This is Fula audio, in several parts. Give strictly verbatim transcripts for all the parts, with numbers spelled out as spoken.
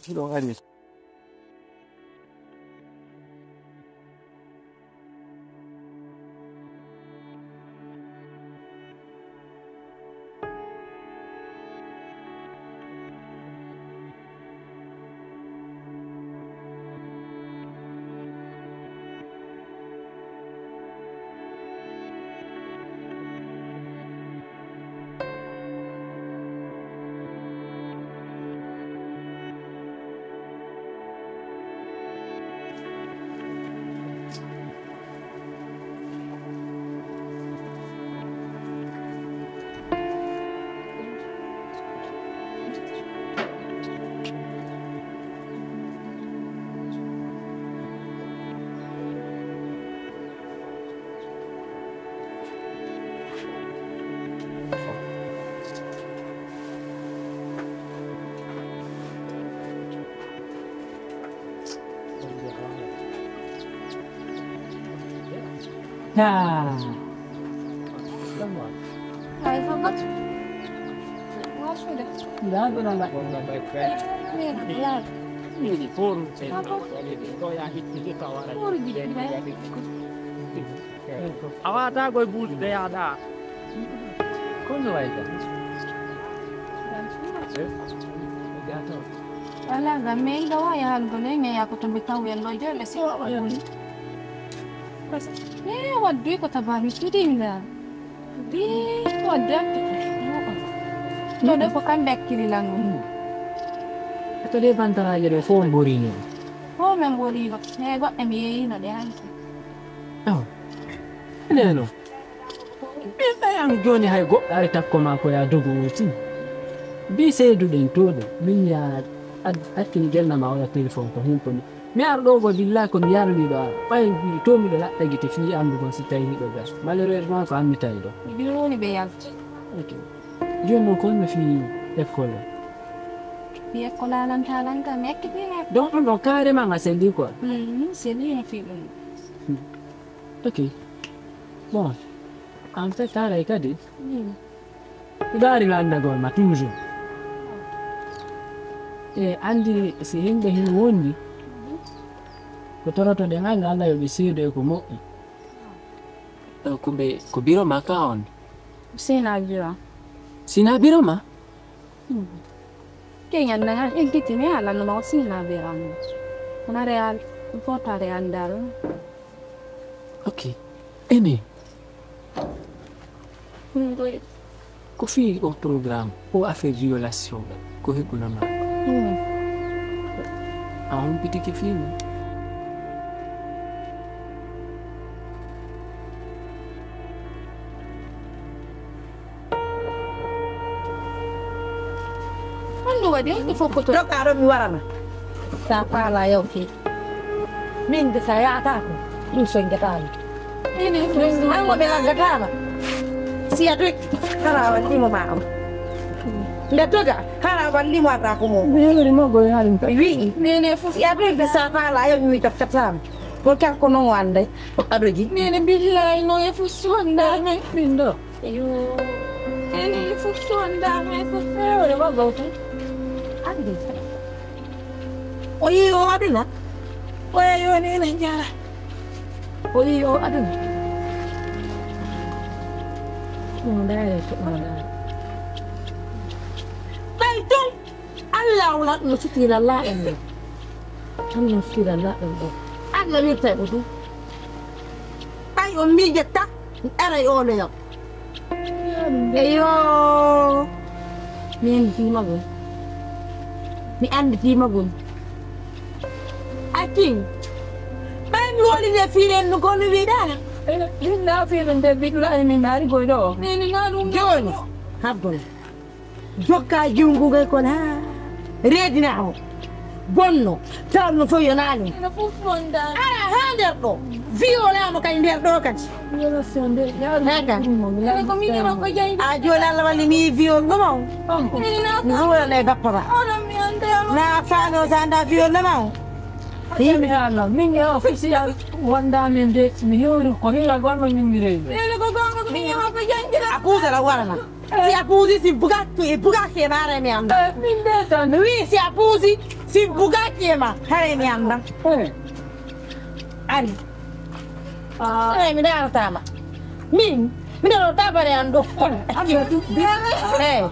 Hiɗon ari. A waata koye buuɗi de yaaɗa. Kono wayda. Wala ga men ga wa ya hal gole ne ya ko to be taw yallo je le si. Ni waddu ko tabar mi fidinga. Di waddu ko. To de ko kan bakkiri langu. To de bantara je de fo mbori ni. Fo men mbori ba. Ne go em yeyi no de hanki. Awa. Neno. Min ɓay an jooni hay goɗɗo ari takko maa ko yaa dogo o tin. Mbi seyduɗen tooɗo, min yaa ad-, accini gella ma oya téléphone ko hin ko mi. Mi ar ɗo go billahi ko mi yarani ɗo ar. Ɓay mbi to miɗo laɗɗa gite fii anndugon si tawi miɗo gas. Malheureusement ko an mi tawi ɗo. Jooni ɓe yalti. Ok. Jooni noon ko honno fii école o? Fii école a lanta lanta mi ekkiti. Donc ɗum ɗon carrément a selli quoi. Mm, selli no fii ɗum. Ok. Bon, en fait, haray kadi, mm, mi ɗaari lanndagol ma toujours. E anndi si yimɓe hino wondi, ko torotoɗen Allah, Allah yo ɓe seedo e ko moƴƴi. Eh, ko ɓe, ko biro ma ka on? Sina biro. Sina biro ma? Hmm. Ke ñande ngan eggitini ala no ma sina biro. Kono real, fota real dal. Ok. Ene. Ko fii o programme, o affaire violation, ko heɓunama? Hmm. A humpitike fii mi. Honɗum waɗi? Honɗum fof ko to- Doga ɗo mi warana. Sa faala yawti. Min de sa yaata ko. Ɗum soñjataama. An ko ɓe laggataama. Si a dogi, hara a wallimo ma o. Nde doga, hara a wallimo arra ko mo. Mi heɓiri mo goy halim ka. Wi, nene fof. Si a dogi de sa faala yawti mi toftataama. Ko kanko non wande. A dogi. Nene billahi no e fof sonda men. Min ɗo. Eyo. Ene fof so wondaama e fof feewre wa gawta. Andi. O yii o aduna. O yeeyo ni ene jara. O yii o aduna. Ɗum ndaare to ɗum ndaare. Ɓay ɗum. Allah wala ɗum sutira laaɗam ɗum. Ɗum sutira laaɗam ɗum. Allah wirta e ɗum. Ɓay on miijetta, aray o leyo. Eyo. Mi annditiima gol. Mi annditiima gol. Akin. Ɓay mi woni de fiiren no gol mi wiɗaana. Hinna fiiren de billahi min naari goy ɗo. Nene na ɗum. Jooni. Habdon. Jokka junngo ngal kon haa reedinaa mo. Bonno, taw no fof yonaani. Ene fof wonda. Ara haa nder ɗo. Violama kay nder ɗo kadi. Violation nder. Haa ka. Ene ko min e makko jeydi. A jooni Allah walli mi viol ɗo maw. Ene na. Mi huwrana e bappa ma. Oɗon mi ande. Na faano sa anda viol ɗo maw. Hi. Mi Allah. Min e officiel wonda min de. Mi hiwri ko hila gonno min mi rewi. Ene ko gonno ko min e makko jeydi. A puusa la warana. Si a puusi, si buga, si buga, si e maare mi annda. Eh, min de tan. Mi wii, si a puusi, Si bugaaki e ma, haray mi anndaa. Ari. Ari, mi daarataama. Min, mi daarotaama bare an ɗo. Ari, tu. Eh.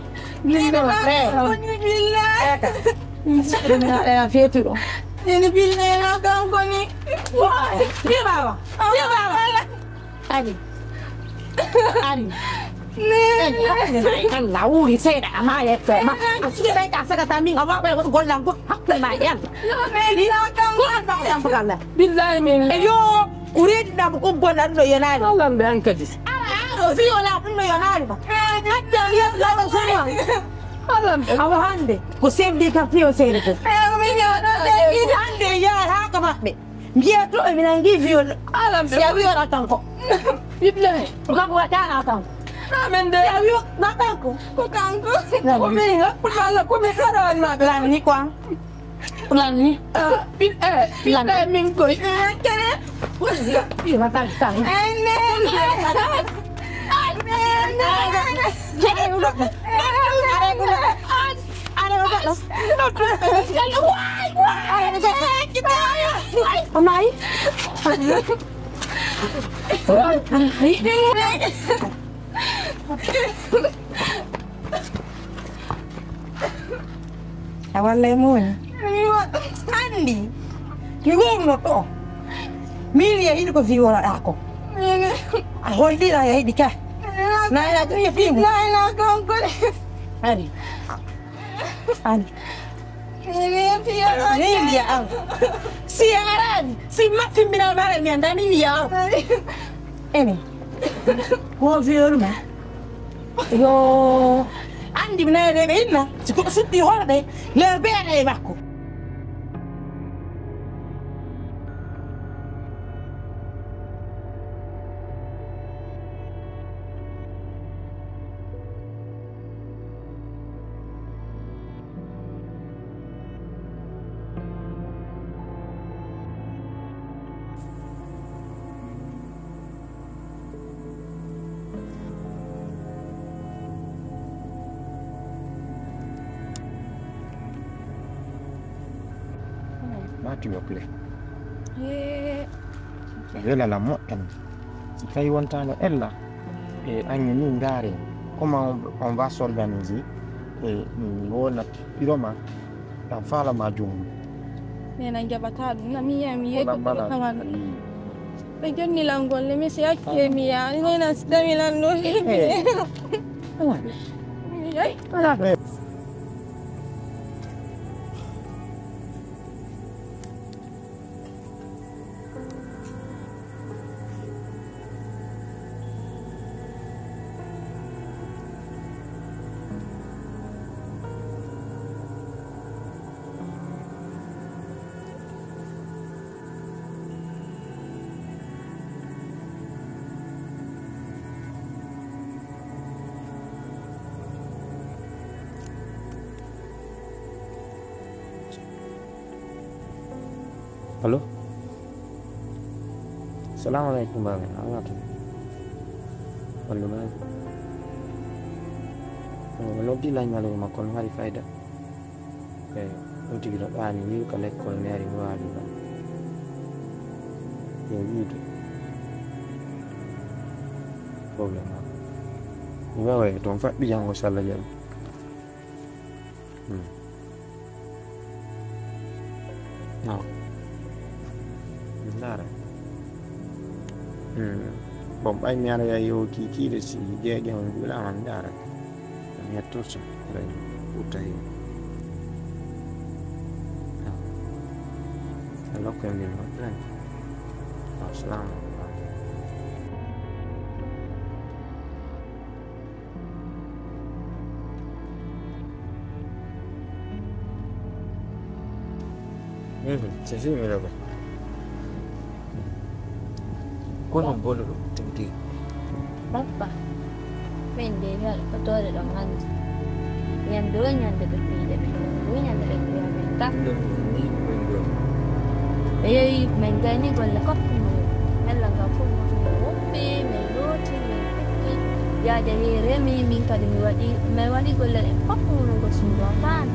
Min ɗo, eh. Koni billahi. Eh, ka. Ɗum na, eh, feetu ɗo. Nene billahi na kanko ni. Ye baba. Ye baba. Ari. Ari. Nene. Kan lawuri seeɗa, ama yetto ma. Asike ɓe ka saka ta min, ama ɓe golla ko hakkunde ma yan. Billahi min. E yo, ko reediɗaa mo ko bonnaɗo ɗo yonaani. Alla mbe an kadi. Ara, o fii wala ɗum ɗo yonaani ma. Hatta mi yeɓ laɗo suma. Alla mbe. Awa hannde, ko chef de quartier o seeɗa ko. Hannde yaaraaka maɓɓe. Mbiya to e mi nangi viol. Alla mbe. Si a wiyo ra kanko. Billahi. Ko kanko waɗaana kanko. Amen de. Si a wiyo ra kanko. Ko kanko. Ko min, ko Allah, ko min haɗaani ma. Lan ni quoi. Lan ni. Ah, ɓiɗ-, eh, ɓiɗɗe min koy. Eh, kene. Ɓiɗɗe ma tan tan. Eh, ne, ne. Eh, ne, ne. Are ulo. Are ulo. Are ulo. Are ulo. Are ulo. Are ulo. A walla e mooni. Anndi. Mi wowno ɗo. Min yehi ko fi wona ɗa ko. A hollira yehi ka. Na ina ɗum yehi mo. Na ina kanko. Ari. Ari. Min mbiya an. Si a araani, si ma timmina mara mi annda min mbiya an. Ene. Ko viol ma. Yo. Anndi mi nana reɓe inna. Si ko sutti hoore ɓe. Le beere e makko. Maa tu me plais. Yee. Welala moƴƴan. Si tawi wontaano ella, e aññe ni ndaare. Comment on va s'organiser? E mi wona ɓiro ma, ɗam faala ma jomum. Nena jaɓata ɗum. Na mi yiya mi yeeto ɗum kaman. Ɓe jonni lan golle, mi si acci e mi yaa. Nena si tawi lan ɗo. Eh. Ala. Mi yaay. Ala. Allo? Salamu aleykum, baaba. A wato? Wonde maaji. O noddi la ñalawma, kono hari fayda. Eyi, ɗum tigi no ɗaani, wiyi ka lekkol neeri mi waali ɗon. Yo wiide. Problème o. Mi wawa e toon faɗɗi janngo, so Allah jaɓi. Hmm. No. Mi ndaara. Hmm. Bon, ɓay mi ara yo kiikiiɗe si jeeƴe on juulaama, mi ndaara. Mi yetto so ɓay ɓutta heen. No. A lokko e mbin ma. No. Salaamu aleykum. Mhm, c'est sûr, mi rewɓe. Ko non bolu ɗum tigi tigi? Bappa, min de mi waɗa fotoore ɗon hannde. Ñande o ñande ɓe piiɗe min, o ñande ɓe piya min kam. Ɗum ni min ɗo. Ɓe yehi, min gayni golle koppu mum. Mella nga fof mo ɗum woppi, min looti, min fuɗɗi. Yaaja yehi remi, min kadi mi waɗi, min waɗi golle ɗen fof mum ngo suudu o faami.